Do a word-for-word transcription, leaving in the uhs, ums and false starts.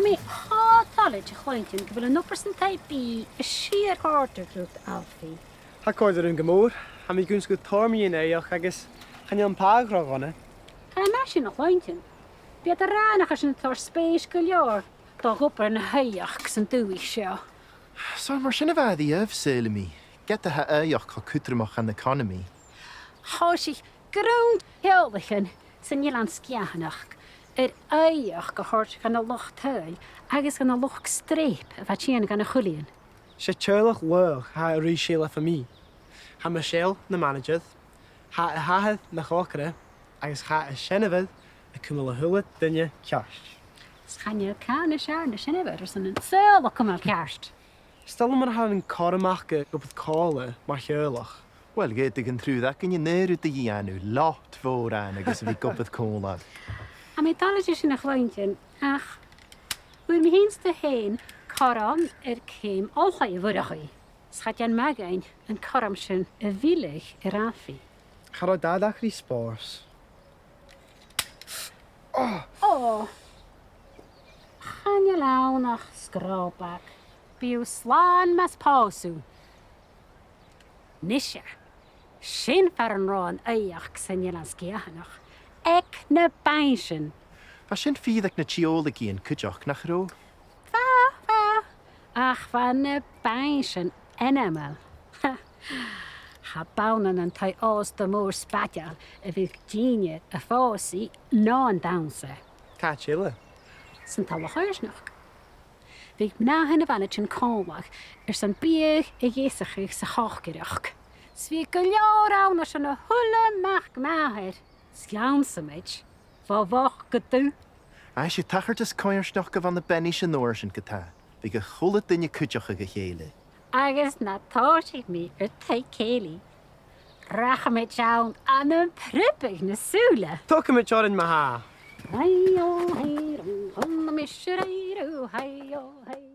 Mi, tha toil leat, a chluinntinn, gu bheil an obair san taigh-bìdh a' sìor chòrdadh riut, Alfie. Tha e a' còrdadh rium gu mòr. Tha mi ag ionnsachadh tòrr mu dheidhinn aoigheachd agus chan eil am pàigheadh ro dhona. Tha e math sin a chluinntinn. Bidh iad ag ràdh nach eil sinn a' toirt spèis gu leòr do dh'obair na h-aoigheachd san dùthaich seo. Is ann mar sin a bha e riamh, saoilidh mi, ged a tha aoigheachd cho cudromach dhan economy. Thòisich grunn theaghlaichean san Eilean Sgitheanach air aoigheachd a thoirt dhan luchd-turais agus dhan luchd-streap a bha a' tighinn dhan a' Chuilithionn. 'S e teaghlach laghach a tha a' ruith sèileadh far mi. Tha Michelle na manaidsear, tha a h-athair na chòcaire, agus tha a seanmhair a' cumail a h-uile duine ceart. 'S chan eil càil nas fheàrr na seanmhair airson an saoghal a chumail ceart. 'S toil leam mar a tha an cothrom aca ag obair còmhla mar theaghlach. Uill, dh'fhaodadh an triùir againne an aon rud a dhèanamh, lot mhòr ann agus a bhith ag obair còmhla. Tha mi toilichte sin a chluinntinn, ach fhuair mi fhìn 's tu fhèin cothrom air ceum oilthigh a bhuannachadh. 'S cha dèan math dhuinn an cothrom sin a mhilleadh air Alfie. Cha robh dad ach ri spòrs. Ò! Chan eil ann ach sgròbag. Bidh thu slàn mus pòs thu. Nise, sin far an robh an aoigheachd san Eilean Sgitheanach, aig na bainnsean. Bha sin fìor aig na tiodhlacaidhean cuideachd, nach robh? Bha, bha. Ach bha na bainnsean ainmeil. Cha b' ann an taigh-òsta mòr spaideil a bhiodh daoine a' pòsadh no a' dannsa. Càit eile? San talla choimhearsnachd. Bhiodh mnathan a' bhaile a' tighinn còmhla airson biadh a dheasachadh sa chòcaireachd. 'S bhiodh gu leòr ann airson a h-uile mac màthar. 'S dhannsadh sinn bho mhoch gu dubh. Aidh, 's e tachartas coimhearsnachd a bh' ann am banais an uair sin ge-tà. Bhiodh a h-uile duine a' cuideachadh a chèile. Agus nuair a thòisich mi air taigh-cèilidh, rachainn ann ann am priobadh na sùla. Togaidh mi oirnn ma-thà. Hai o, hai ro, chunna mise ri ro, hai o, hai.